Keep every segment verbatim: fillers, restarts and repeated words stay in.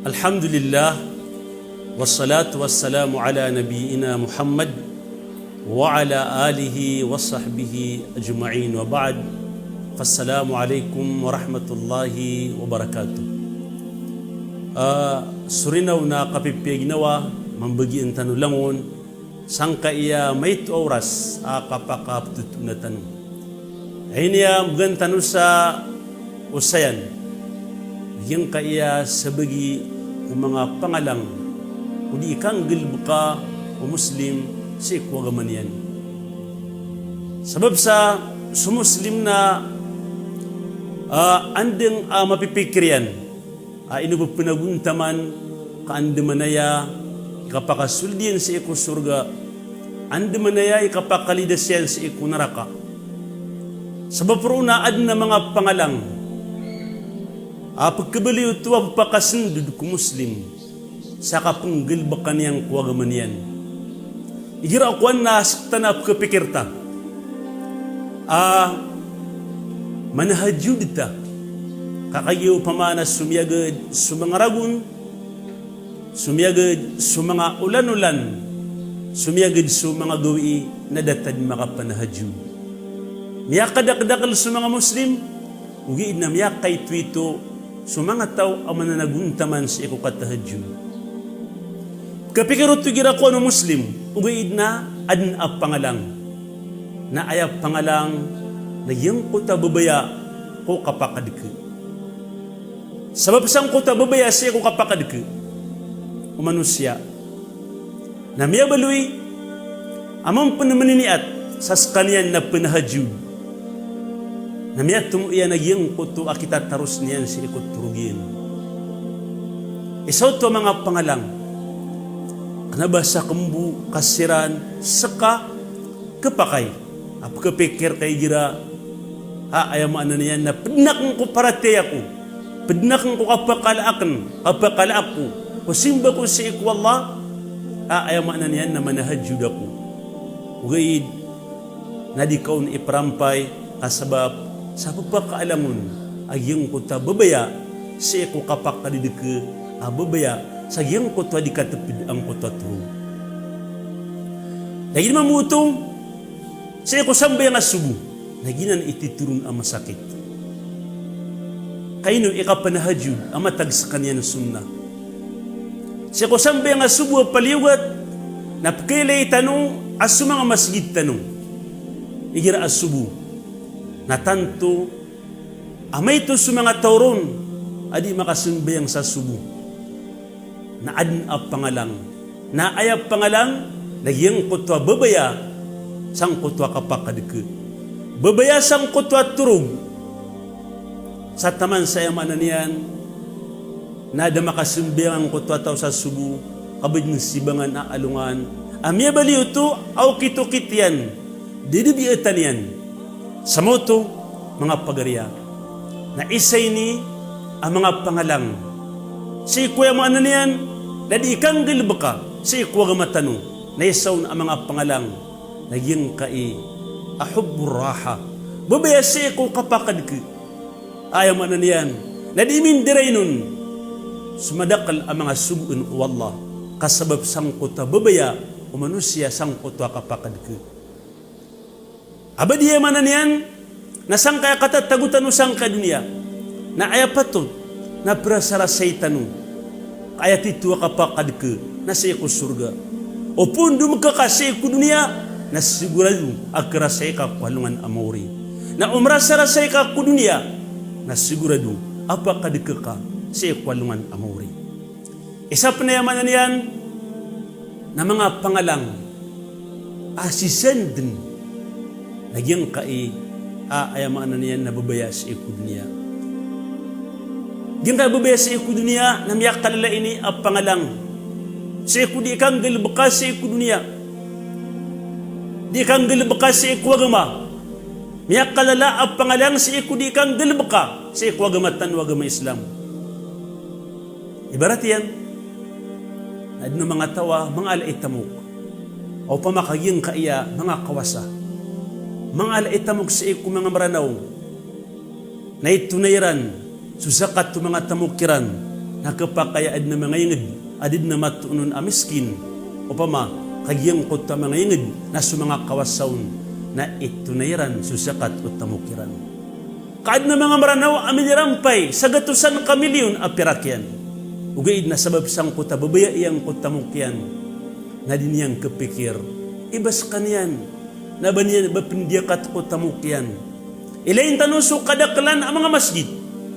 Alhamdulillah, wassalatu wassalamu ala nabiyyina Muhammad wa ala alihi wa sahbihi ajma'in, wa ba'd. Fassalamu alaikum warahmatullahi wabarakatuh. Ah, sorinaw na kapipiya ginawa, mambagian tano langon, sangkaya maito a oras a kapakaptotoona tano. Aya ini a mbgan tano sa osayan, giyangkaya sabagi ko manga pangalang ko di kanggalbka o Muslim sii ko agama niyan. Sabap sa so Muslim na, ah, andang a mapipikir iyan a ino ba pnagontaman ka andamanaya i kapakasold iyan sii ko sorga, andamanaya i kapakalidas iyan sii ko naraka. Sabap roo na adn a manga pangalang a pkhabaloy oto a pphakasndod ko Muslim sa kapnggalbka niyan ko agama niyan. Igira kowan na sktano a pkhapikir ta a manahajjud ta, ka kagiya opama na somiyagad so manga ragon, somiyagad so manga olan-olan, somiyagad so manga gawii na da ta dn makapanahajjud. Miyakadakdakl so manga Muslim, ogaid na miyakaitoito so manga taw a mananagontaman sii ko katahajjud. Kapikir oto igira kowan o Muslim, ogaid na adn a pangalang. Na aya pangalang na giyangkoto a babaya ko kapakadka. Sabap sangkoto a babaya sii ko kapakadka o manosiya na miyabaloy a mambo pn mniniat sa skaniyan na pnahajjud, na miyatomo iyan a giyangkoto a kitataros niyan sii ko torog iyan. Isa oto a manga pangalang, kna ba sa kmbo ka siran ska khapakay a pkhapikir ka igira a aya maana niyan na pd akn ko paratiyaya ko, pd akn ko kapakala akn, kapakala ako ko simba ko sii ko Allah, a aya maana niyan na manahajjud ako. Ogaid na di ka on iprampay ka sabap sa pphakaalang on a giyangkoto a babaya sii ko kapakadka, a babaya sa giyangkoto a di katpd angkoto a torog. Lagid mambo oto sii ko sambayang a sobo, na giyanan i titharoon a masakit. Ka ino i kapanahajjud a matag skaniyan sunnah. Sii ko sambayang a sobo a paliyogat, na pkhailay tano a so manga masgit tano igira a sobo, na tanto a maito so manga taw ron a di makasambayang sa sobo. Na adn a pangalang. Na aya pangalang na giyangkoto a babaya sangkoto a kapakadka, babaya sangkoto a torog. Sa taman sa aya maana niyan na da makasambayang angkoto a taw sa sobo, ka ba dn sibangan a alongan a miyabaloy oto a okit-okit iyan, di di biyatan iyan. Sa maoto, manga pagariya, na isa ini a manga pangalang sii ko aya maana niyan na di kanggalbka sii ko agama tano. Na isa on a manga pangalang na giyangkai a hubbur raha, babaya sii ko kapakadka. Aya maana niyan na di mindarainon so madakl a manga sogoon o Allah, ka sabap sangkoto a babaya o manosiya sangkoto a kapakadka. A ba di aya maana niyan na sangkaya katatago tano sangkai a doniya, na aya patot na prasarasai tano ka aya tito a kapakadka na sii ko sorga. O pondom ka ka sii ko doniya, na sigorado a karasai ka ko alongan a maori. Na o mrasarasai ka ko doniya, na sigorado a pakadka ka sii ko alongan a maori. Isa pn aya maana niyan na manga pangalang a sisaan dn na giyangkai a aya maana niyan na babaya sii ko doniya. Giyangkai a babaya sii ko doniya na miyakalala ini a pangalang sii ko di kanggalbka sii ko doniya, di kanggalbka sii ko agama. Miyakalala a pangalang sii ko di kanggalbka sii ko agama tano a agama Islam. Ibarat iyan na adn a manga taw a manga ala i tamok, opama ka giyangkaya manga kawasa, manga ala i tamok sii ko manga Mranaw, na itonay iran so zakat o manga tamok iran, Na khapakay a adn a manga ingd a di dn a matoon on a miskin, opama ka giyangkoto a manga ingd na so manga kawasa on na itonay iran so zakat o tamok iran. Ka adn a manga Mranaw a minirampay sa gatosan ka milyon a pirak iyan. Ogaid na sabap sangkoto a babaya iyan ko tamok iyan, na di niyan khapikir i ba skaniyan na ba niyan ba pndiyakat ko tamok iyan. Ilayin tano so kadaklan a manga masjid.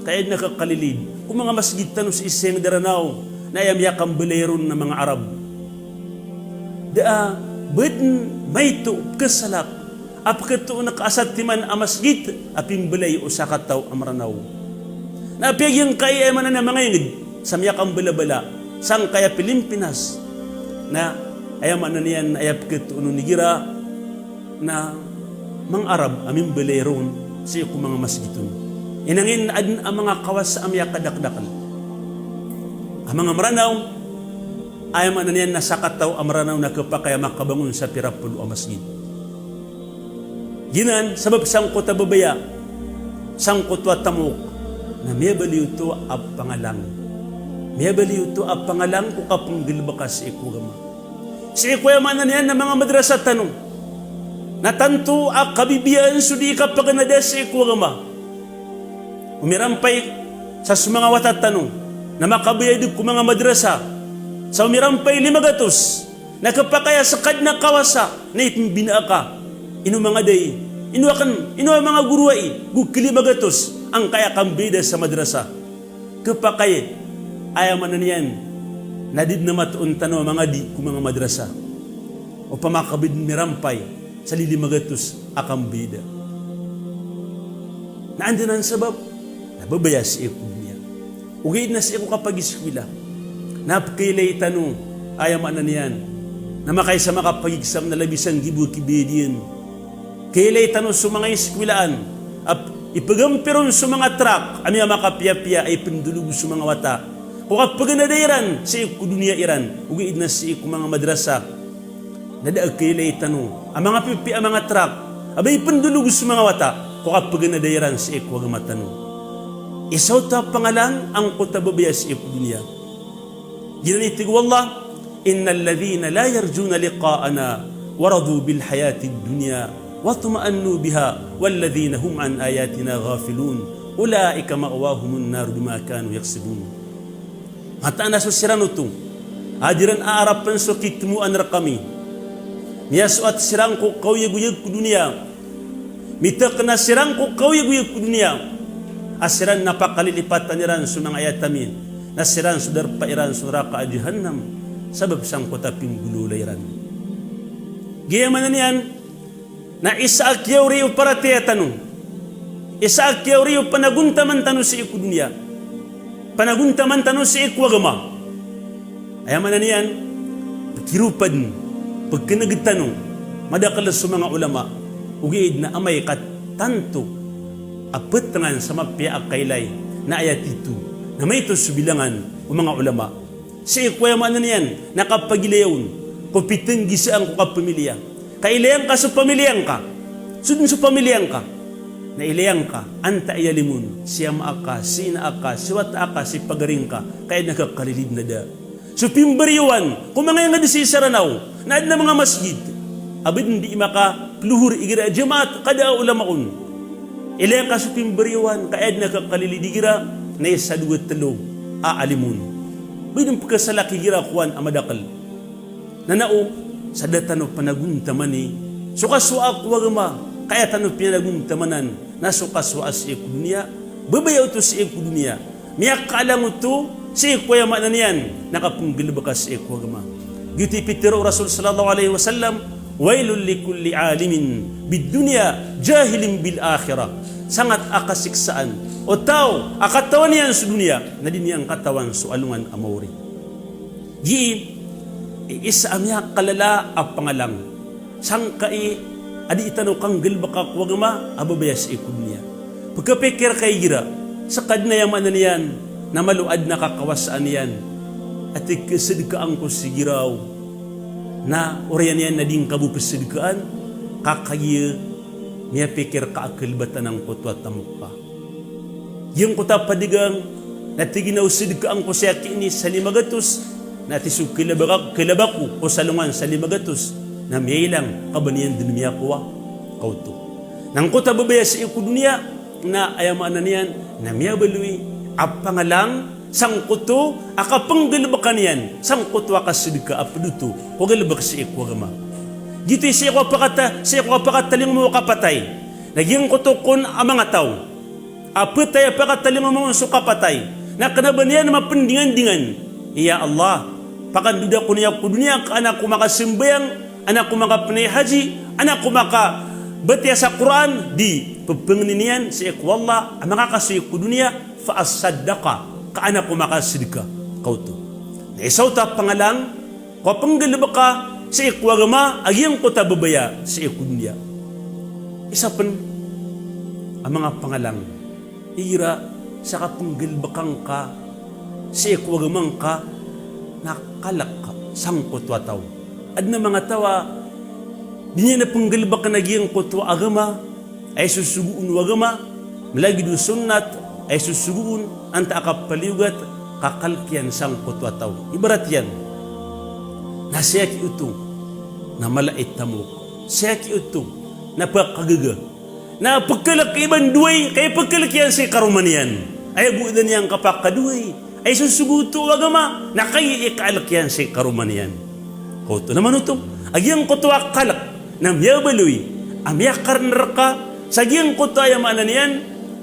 Ka aya dn a kakalilid ko manga masjid tano sii sa ingd a Ranaw na aya miyakambalay ron na manga Arab. Da a ba dn maito pkhasalak a pkhatoon ka a satiman a masjid a pimbalay o sakataw a Mranaw. Na apiya giyangkai aya maana niyan a manga ingd sa miyakambalabala sangkaya Pilimpinas, na aya maana niyan na aya pkhatoon igira na manga Arab a mimbalay ron sii ko manga masjid on. Inangin adn a manga kawasa a miyakadakdakl a manga Mranaw, aya maana niyan na sakataw a Mranaw na khapakay a makabangon sa pira polo a masjid. Giyanan, sabap sangkoto a babaya sangkoto a tamok, na miyabaloy oto a pangalang. Miyabaloy oto a pangalang ko kapnggalbka sii ko agama. Sii ko aya maana niyan na manga madrasa tano, na tanto a kabibiyaan so dii kapaganada sii ko agama. O mirampay sa so manga wata tano na makabayad ko manga madrasa sa o mirampay lima gatos, na khapakay a ska dn a kawasa na ipmbinaa ka. Ino manga dai, ino akn, ino a manga goro ai, go khalima gatos angkaya kambayada sa madrasa. Khapakay, aya maana niyan na di dn a matoon tano a mangadi ko manga madrasa. Opama ka ba dn mirampay sa lilima gatos a kambayada. Na anda nan sabap? Na babaya sii ko doniya. Ogaid na sii ko kapagiskwila na pkhailay tano, aya maana niyan na makaisa a makapagexam na labi sanggibo a kibayad iyan. Khailay tano so manga iskwilaan a p-, ipagampir on so manga trak a miyamakapiyapiyai a ipndolog so manga wata ko kapaganada iran sii ko doniya iran. Ogaid na sii ko manga madrasa na da a khailay tano a manga pipiya a manga trak a ba ipndolog so manga wata ko kapaganada iran sii ko agama tano. Isa oto a pangalang angkoto a babaya sii ko doniya. Giyanan i tig o Allah: "Innal ladhina la yarjuna liqa'ana wa radu bil hayatid dunya wa tuma'annu biha wal ladhina hum an ayatina ghafilun ulaika ma'wahumun nar bima kanu yaksibun." Mataan a so siran oto a di ran aarapn so kitemoan rkami. Miyasoat siran ko kaoyagoyag ko doniya. Mitakna siran ko kaoyagoyag ko doniya a siran na pakalilipatan iran so manga ayat ami, na siran so darpa iran so naraka a Jahannam, sabap sangkoto a pinggolawla iran. Giya maana niyan na isa a kiyaori o paratiyaya tano, isa a kiyaori o panagontaman tano sii ko doniya, panagontaman tano sii ko agama. Aya maana niyan, pkiropa dn, pkneg tano, madakl so manga ulama, ogaid na amay ka tanto a ptngan sa mapiya a kailay, na aya tito na maito so bilangan o manga ulama. Sii ko aya maana niyan na kapagilaya on ko pitnggisaan ko kapamiliya. Ka ilaya ngka so pamiliya ngka, so dn so pamiliya ngka, na ilaya ngka antaa i alim on, si ama aka, si ina aka, si wata aka, si pagari ngka, ka aya dn a kakalilid na da. So pimbariyowan ko manga ingd sii sa Ranaw na adn a manga masjid a ba dn dii makaplohor igira a jamaat ka da a ulama on. Ilaya ngka so pimbariyowan ka aya dn a kakalilid igira na isa, dowa, tlo a alim on. Ba dn pkhasalak igira kowan a madakl. Na nao sa da tano panagontamani so kasowa ko agama, ka aya tano piyanagontamanan na so kasowa sii ko doniya. Babaya oto sii ko doniya. Miyakaalang oto sii ko aya maana niyan na kapnggalbka sii ko agama. Giyoto i pitharo o Rasul sallallahu alaihi wasallam: "Wailul likulli alimin bid dunya jahilin bil akhirah." Sangat a kasiksaan o taw a katawan iyan so doniya na di niyan katawan so alongan a maori. Gii i isa a miyakalala a pangalang sangkai a dii tano kanggalbka ko agama a babaya sii ko doniya. Pkhapikir ka igira, ska dn aya maana niyan na malo adn a kakawasaan iyan a tig ka sadkaan ko si giraw, na oriyan iyan na di ngka bo psadkaan, ka kagiya miyapikir ka a kalbatan angkoto a tamok ka. Giyangkoto a padigang Na tig iyan a o sedkaan ko sii aki ini sa lima gatos, na tig so kalaba ka, kalaba ko ko salongan sa lima gatos, na miyailang ka ba niyan den miyakowa, ka oto. Na angkoto a babaya sii ko doniya, na aya maana niyan, na miyabaloy a pangalang sangkoto a kapenggalebeka niyan sangkoto a kasedka a ped oto ko galebek sii ko agama. Giyoto i sii ko a pakata-, sii ko a pakatalingoma o kapatay. Na giyangkoto kon a manga taw a petay a pakatalingoma on so kapatay, na kena ba niyan mapendingandingan, "Ya Allah, pakandoda ko niyan ko doniya ka an ako makasambayang, an ako makapenay haji, an ako makabatiya sa Qur'an," di pepengeni niyan sii ko Allah a makakasoy ko doniya, "Fa asaddaqa," ka an ako makasedka, ka oto. Na isa oto a pangalang ko penggalebeka sii ko agama a giyangkoto a babaya sii ko doniya. Isa pen a manga pangalang igira sa kapenggalebeka ngka sii ko agama ngka na kalek ka sangkoto a taw. Aden a manga taw a di niyan a penggalebeken a giyangkoto a agama a isosogoon o agama, malagid o sunnat a isosogoon, antaa a kapaliyogat, ka kalek iyan sangkoto a taw. Ibarat iyan na sii aki oto na mala i tamok, sii aki oto na pekagaga, na pekelek iban doway, ka ipekelek iyan sii karoma niyan. Aya bo den iyan kapakadoway a isosogo oto o agama, na kagiya ikaalek iyan sii karoma niyan. Ka oto na manoto a giyangkoto a kalek na miyabaloy a miyakareng reka sa giyangkoto a aya maana niyan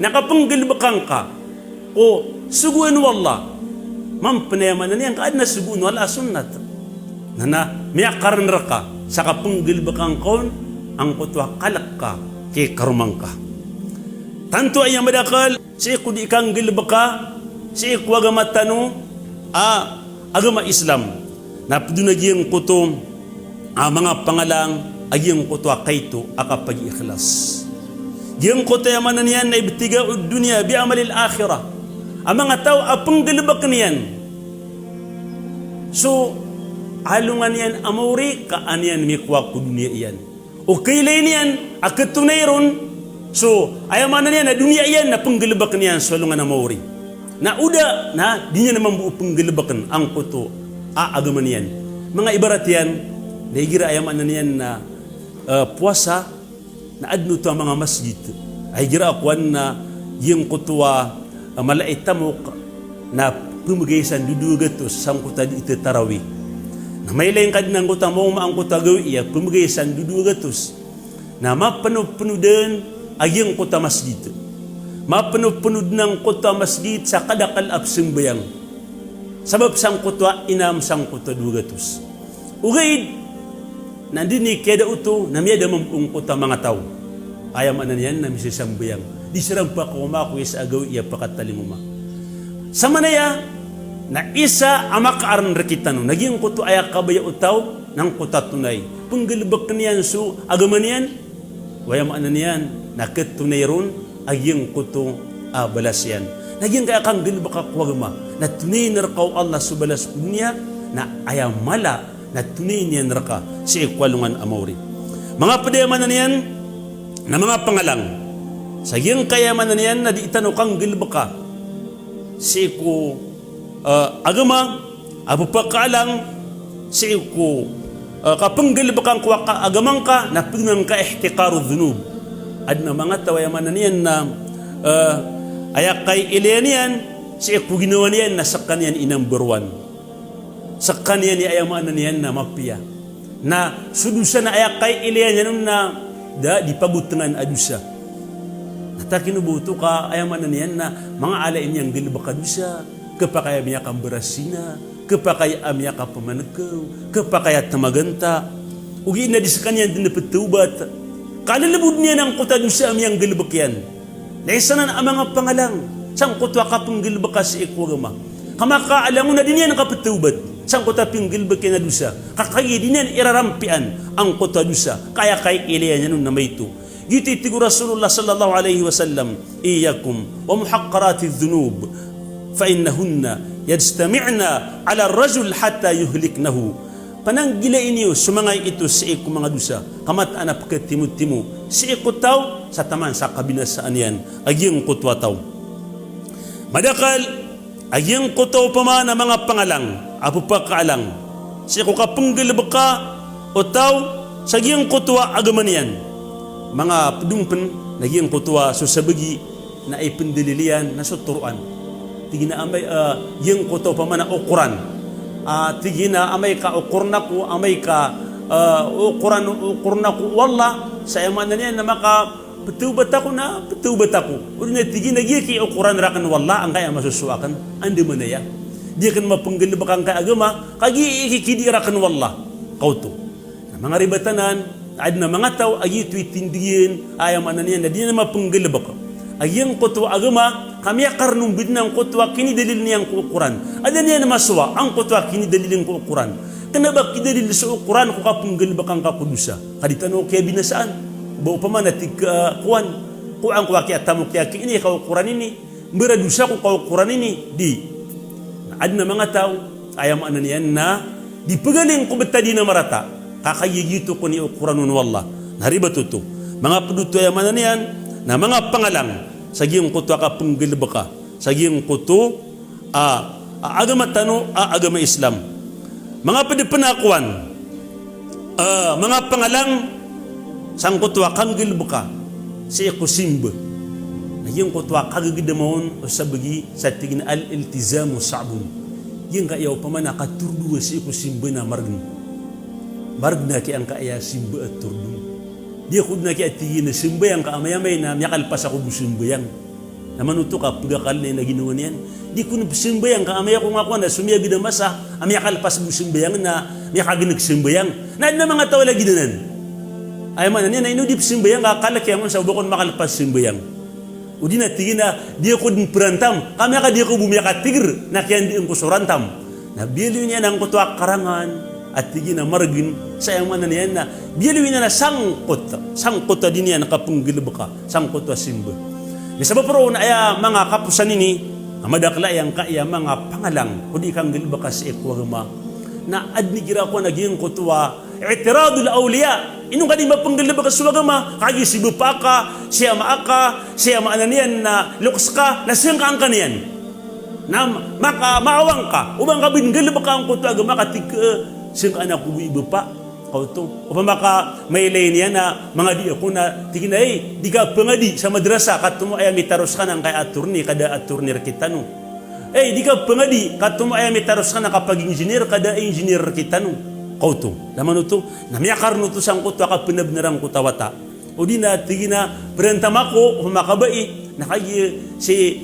na kapenggalebeka ngka ko sogoan o Allah. Mampen a aya maana niyan ka aden a sogoon o Allah a sunnat. Na, na miyakareng reka sa kapenggalebeka ngka on angkoto a kalek ka ki karoma ngka. Tanto a aya madakel sii ko di kanggalebeka sii ko agama tano a agama Islam. Na ped on a giyangkoto a manga pangalang a giyangkoto a kaito a kapagiikhlas. Giyangkoto a aya maana niyan na ibtiga'ud dunya bi amalil akhirah. A manga taw a penggalebeken iyan so alongan iyan a maori ka an iyan mikowa ko doniya iyan. O kailay niyan a ketonay ron so aya maana niyan a doniya iyan na penggalebeken iyan so alongan a maori. Na o da na di niyan mambo penggalebeken angkoto a agama niyan. Manga ibarat iyan na igira aya maana niyan na, eh, powasa, na aden oto a manga masjid a igira a kowan na giyangkoto a, eh, mala i tamok na pemegay sa ndodowa gatos sangkoto a di itetarawih. Na mailay ngka den angkoto a maoma angkoto a gawii a pemegay sa ndodowa gatos. Na mapenopeno den a giyangkoto a masjid. Mapenopeno den angkoto a masjid sa kadakel a pesambayang. Sabap sangkoto a inam sangkoto a dowa gatos. Ogaid na di niyan kiyada oto na miyada mambo angkoto a manga taw. Aya maana niyan na misasambayang. Di siran pakaoma ko isa a gawii a pakatalingoma. Samanaya na isa a makaareng rektano na giyangkoto a aya kabaya o taw na angkoto a tonay. Penggalebeken iyan so agama niyan. Aya maana niyan na ketonay ron a giyangkoto a balas iyan. Na giyangkaya kanggalebeka ko agama na tonayin reka o Allah so balas ko doniya, na aya mala na tonayin iyan reka sii ko alongan a maori. Manga ped a aya maana niyan na manga pangalang sa giyangkaya aya maana niyan na di tano kanggalebeka sii ko, eh, agama a pepakaalang sii ko, eh, kapenggalebeka ngka ko agama ngka na ped on angkai ihtiqarudh dhunub. Aden a manga taw a aya maana niyan na, eh, aya kaiilayan iyan sii ko ginawa niyan na sekaniyan i number one. Sekaniyan i aya maana niyan na mapiya. Na so dosa na aya kaiilayan iyan on na da di pagotengan a dosa. Na takino bo oto ka aya maana niyan na manga ala i miyanggalebek a dosa, kepakay a miyakambarasin, kepakay a miyakapemanekaw, kepakay a temaganta. Ogaid na di sekaniyan den petawbat. Kalelebod iyan angkoto a dosa a miyanggalebek iyan. Na isa nan a manga pangalang sangkoto a kapenggalebeka sii ko agama. Ka makaalang on na di niyan kapetawbat sangkoto a penggalebek iyan a dosa. Ka kagiya di niyan irarampian angkoto a dosa. Ka aya kaiilayan iyan on na maito. Giyoto i tig o Rasulullah sallallahu alaihi wasallam, "Iyyakum wa muhaqqaratidh dhunub, fa innahunna yajtami'na 'ala ar-rajul hatta yuhliknahu." Pananggilai niyo so manga ito sii ko manga dosa, ka mataan a peketimotimo sii ko taw sa taman sa kabinasaan iyan a giyangkoto a taw. Madakel A giyangkoto opama na manga pangalang a pphakaalang sii ko kapnggalbka o taw sa giyangkoto a agama niyan. Manga pd on pn na giyangkoto a so sabagi na ipndalil iyan na so Qur'an. Tig iyan a amay, ah, giyangkoto opama na o Qur'an. Ah, tig iyan a amay ka o Qur'an ako, amay ka, ah, o Qur'an, o Qur'an ako o Allah, sa aya maana niyan na maka pthawbat ako na pthawbat ako. O di na tig iyan a giyaki o Qur'an rakn o Allah, angkaya masosowa akn, andamanaya. Di akn mapnggalbk angkaya agama, kagiya ikikidi rakn o Allah. Kaoto. Na manga ribat anan, adn a manga taw a giyoto i tindg iyan, aya maana niyan na di niyan mapnggalbk a giyangkoto a agama ka miyakarn on bdn angkoto a kinidalil iyan ko Qur'an. A da niyan masowa angkoto a kinidalil iyan ko Qur'an. Kna ba kidalil so Qur'an ko kapnggalbk angka ko dosa. Ka di tano kiyabinasaan. Ba opama na tig ka, ah, kowan, ko angkoto a kiyatamok iyan ki ini ka o Qur'an ini, mbaradosa ako ka o Qur'an ini, di. Na adn a manga taw, aya maana niyan na di pgaling ko btad iyan a marata, ka kagiya giyoto kon i o Qur'an on o Allah. Na ribat oto. Manga pd oto, aya maana niyan na manga pangalang sa giyangkoto a kapnggalbka sa giyangkoto a, a agama tano a agama Islam. Manga pd pn a kowan, ah, manga pangalang sangkoto a kanggalbka sii ko simba. Na giyangkoto a kagagdama on o sabagi sa tig iyan a al-iltizamu sa'bun. Giyangkaya opama na katordoa sii ko simba na margn. Margn a kiyangkaya simba a tordon. Di ako dn a kiya tig iyan a sambayang ka amay-amay na miyakalpas ako bo sambayang. Na mano oto ka pgakaln iyan a ginawa niyan. Di ko dn psambayang ka amay ako nga kowan a somiyagd a masa a miyakalpas bo sambayang na miyakagnk sambayang. Na adn a manga taw a lagid anan. Aya maana niyan na ino di psambayang ka kalk iyan on sa o ba kon makalpas sambayang. O di na tig iyan a di ako dn prantam, ka miyaka di ako bo miyakatigr, na kiyandaan ko so rantam. Na biyaloy niyan angkoto a karangan, a tig iyan a margn, sa aya maana niyan na biyaloy niyan a sangkot, sangkot a di niyan kapnggalbka sangkoto a simba. Misabap roo na aya manga kaposan ini a madakl a giyangkaya manga pangalang ko di kanggalbka sii ko agama. Na adn igira kowan a giyangkoto a i'tiradul awliya. Ino ka di mapnggalbka so agama, kagiya si bpa ka, si ama ka, si aya maana niyan na loks ka, na sangka angka niyan. Na maka, maawang ka, o ba ngka bo nggalbka angkoto a agama ka tig ka, eh, sangka anan ako bo i bpa. Kaoto. Opama ka mailay niyan a mangadi ako na tig iyan a, eh, di ka pangadi sa madrasa, katomo aya mitaros ka na angkaya attorney, ka da attorney rktano. Eh, di ka pangadi, katomo aya mitaros ka na kapag-engineer, ka da engineer rktano. Kaoto. Lamano oto, na miyakarn oto sangkoto a kapnabnar angkoto a wata. O di na tig iyan a prantam ako, opama ka bai, na kagiya si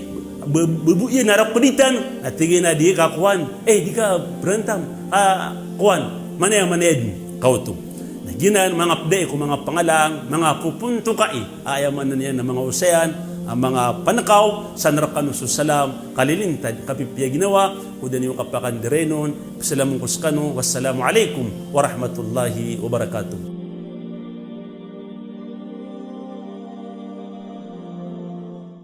b-, bbo iyan a rakoditan, na tig iyan a di ka kowan, eh, di ka prantam, ah, kowan, manaya, manaya dn, kaoto. Na giyanan, manga pd aya ko manga pangalang, manga popontokai, aya maana niyan na manga osayan a manga pankaw, san rkano so salam, kalilintad, kapipiya ginawa, ko da niyo kapakandarainon, psalamn ko skano, wassalamu alaikum warahmatullahi wabarakatuh.